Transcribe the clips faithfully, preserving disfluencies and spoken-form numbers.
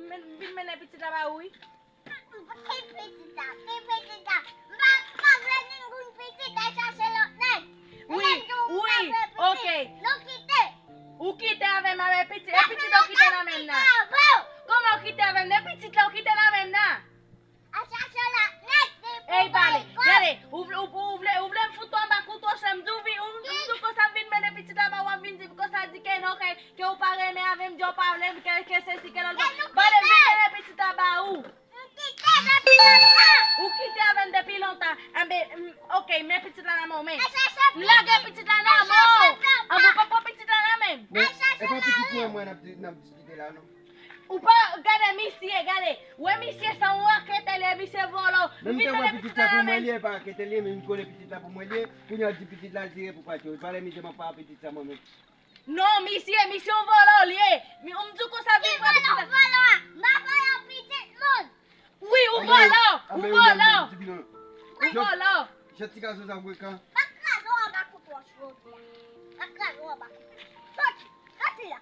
Men- vin mennen pitit la ba ou, wi. Ki pitit la? Ki pitit la? M pa, m pa vle ningoun pitit, al chache lòt nèg. Wi, wi, oke. Nou kite. Ou kite avè m avè pitit, e pitit la ou kite nan men m nan. Kòman ou kite avè m? E pitit la ou kite nan men m nan. Al chache lòt nèg. Ey, pale. Gade, ou vle, ou, ou vle, ou vle m fout ou anba kouto, se m di w vin, ou, m di w konsa m vin mennen pitit la ba w, w ap vin di m konsa, di ke non, ke, ke ou pa renmen avè m, di w pa vle m, ke, ke sesi, ke lòt. Pale, m vin mennen pitit la ba ou. M kite depi lontan. Ou kite avè m depi lontan. Anben, m, oke, men pitit la nan men w, men. M lage pitit la nan men w. Anben, ou pa pran pitit la nan men m. Men, e pa pitit mwen, mwen n ap di, n ap diskite la, non. Ou pa gade misye, gade. Wè misye sa yon raketè li ye, misye vòlò. Ou vin mennen pitit la nan men m. Li pa raketè li ye, men m konnen pitit la pou mwen li ye. Kounye a di pitit la l tire pou pati. Pale misye, m ap pa pitit sa mwen menm. Non, misye, misye yon vòlò li ye. Mi, m di w konsa vin pran pitit la. Vòlò a, m pa vòlò pitit moun. Wi, ou vòlò, ou vòlò. Ou vòlò. Jan ti gason sa frekan. M ap kraze w anba kout wòch jodi a. M ap kraze w anba kout wòch. Soti, soti la.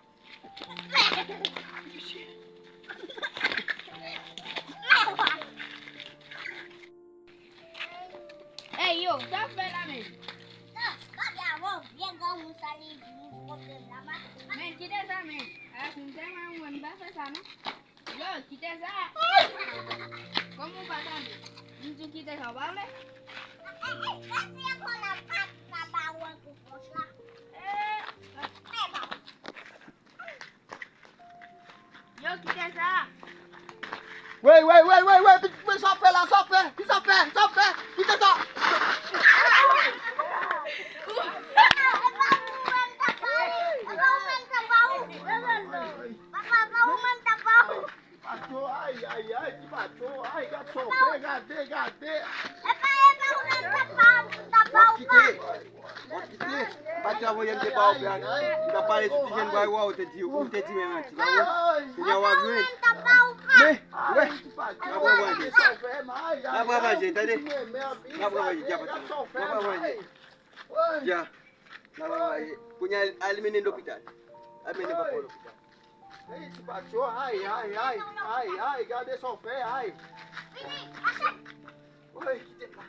Ey, yo, sa w fè la menm? Men, kite sa, men. A, si m te wè mwen, m pa fè sa, non. Yo, kite sa. Kòman w pa tande? M di w kite sa, w pa vle? Yo, kite sa. Wey, wey, wey, wey, wey, pitit mwen, sa w fè la, sa w fè, ki sa w fè, sa w fè, kite sa. Ti Patcho, ay, ay, ay, Ti Patcho, ay, gad sa w fè, gade, gade. Epa, epa, ou menm, tap pa ou, tap pa ou pa. Bon, kite. Bon, kite. Patcho, avoye m te ba ou plat. M t ap pale sou ti jèn bwa yo a, ou te di, ou te di men manti. Kounye a w ap jwenn. Men, wè. N ap ravaje, tande. N ap ravaje, dja pati. N ap ravaje. Dja. N ap ravaje. Kounye a, al mennen lopital. Al mennen papa w lopital. Ey, Ti Patcho, ay, ay, ay, ay, ay, gade sa w fè, ay. Oy, kite m la.